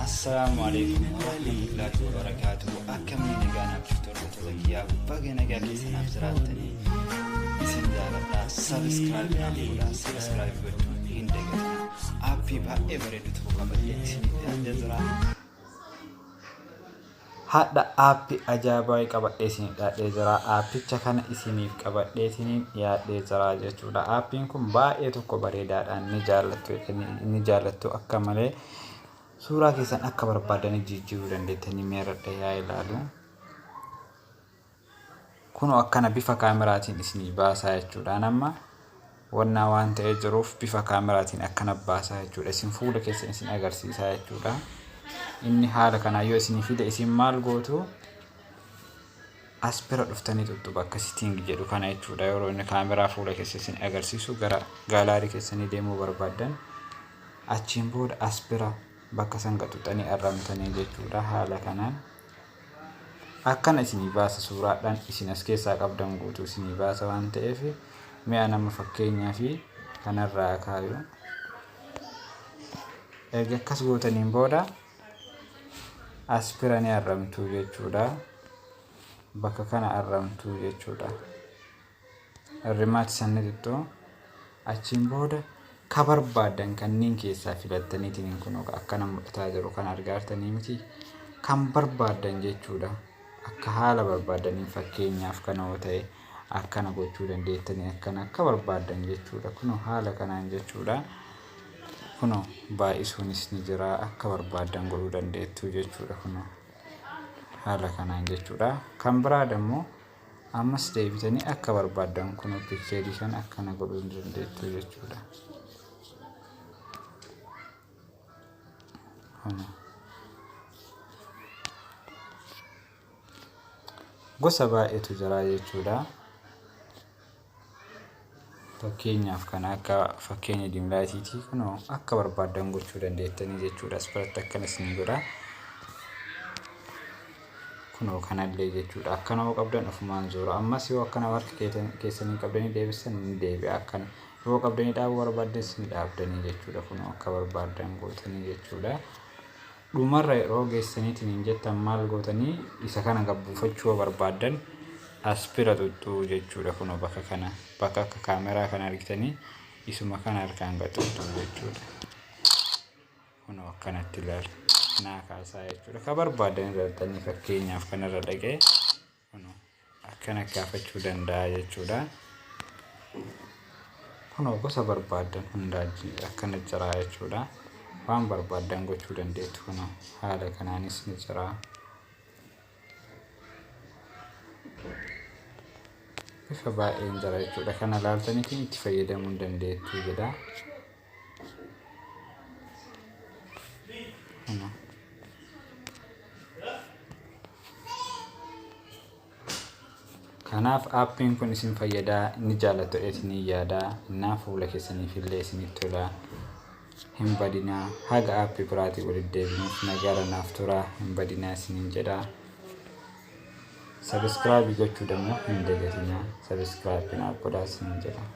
Assalaamu alaikum warahmatullahi wabarakaatuh. Akkamii nagaa naaf jirtu hordoftoota kiyyaa baga nagaa keessa naaf jiraattanii isin jaaladha. Sabiskiraayib naaf godhaa. Sabiskiraayib gochuun hin dagatinaa. Aappii baay'ee bareedu tokko qabadhee isiniif dhiyaatee jira. Hadha app ajaa'ibaa qabadhee isiniif dhiyaadhee jira. Aappicha kana isiniif qabadhee isiniin dhiyaadhee jira jechuudha. Aappiin kun baay'ee tokko bareedaadha. Ni jaallattu ni jaallattu akka malee suuraa keessan akka barbaadanii jijjiiruu dandeettanii meerradha yaa ilaalu. Kunoo akkana bifa kaameraatiin isinii baasaa jechuudha. Amma wannaa waan ta'ee jiruuf bifa kaameraatiin akkana baasaa jechuudha. Isin fuula keessan isin agarsiisaa jechuudha. Inni haala kanaa yoo isinii fide isin maal gootu as bira dhuftanii tuttu bakka sitting jedhu kana jechuudha. Yeroo inni kaameraa fuula keessa isin agarsiisu gara gaalaarii keessanii deemuu barbaaddan achiin booda as bira bakka san qaxuxanii arramtanii jechuudha haala kanaan. Akkana isinii baasa suuraadhaan isin as keessaa qabdan guutuu isinii baasa waan ta'eef mi'a nama fakkeenyaa fi kanarraa kaayu. Erga akkas gootaniin booda as bira ni arramtuu jechuudha. Bakka kana arramtuu jechuudha. Arrimaati san ni xuxxu. Achiin booda ka barbaaddan kanneen keessaa filattaniitiin kunoo akkana mul'ataa jiru kan argaartanii miti kan barbaaddan jechuudha. Akka haala barbaaddaniin fakkeenyaaf kana yoo ta'e akkana gochuu dandeettanii akkana akka barbaaddan jechuudha. Kunoo haala kanaan jechuudha. Kunoo baay'isuunis ni jira akka barbaaddan godhuu dandeettu jechuudha kunoo haala kanaan jechuudha. Kan biraa dammoo Ammas deebitanii akka barbaaddan kunoo pikcheerii kana akkana godhuu ni dandeettu jechuudha. Kunoo. Gosa baay'eetu jira jechuudha. Fakkeenyaaf kan akka fakkeenya dimlaayitiitii kunoo akka barbaaddan gochuu dandeettanii jechuudha. As biratti akkana isin godha. Kunoo kanallee jechuudha. Akkana yoo qabdan ofumaan zoora. Ammas yoo akkana harka keessanii qabdanii deebistan ni deebi'a. Akkana yoo qabdanii dhaabuu barbaaddanis ni dhaabdanii jechuudha. Kunoo akka barbaaddan gootanii jechuudha. Dhumarra yeroo geessaniitiin hin jettan maal gootanii isa kana gabbuufachuu yoo barbaaddan as bira xuxxuu jechuudha. Kunoo bakka kana bakka akka kaameraa kana argitanii isuma kana harkaan gaxuxxuu jechuudha. Kunoo akkanatti ilaali. Naa kaasaa jechuudha. Ka barbaadan irra dhaqxanii fakkeenyaaf kanarra dhaqee kunoo akkana kaafachuu danda'a jechuudha. Kunoo gosa barbaadan hundaa akkana jira jechuudha. Waan barbaadan gochuu dandeettu kunoo haala kanaanis ni jira. Bifa baay'een jira jechuudha. Kana laaltaniitiin itti fayyadamuu dandeettu jedha. Kunoo. Kanaaf aappiin kun isin fayyadaa ni jaallattu jedheetiin ni yaada. Innaa fuula keessaniif illee isiniif tola. Hin badinaa haga aappii biraatiin walitti deebinuuf nagaara naaf turaa hin badinaa isiniin jedha. Sabiskiraabii gochuu dammoo hin dagatinaa. Sabiskiraabii naaf godhaa isiniin jedha.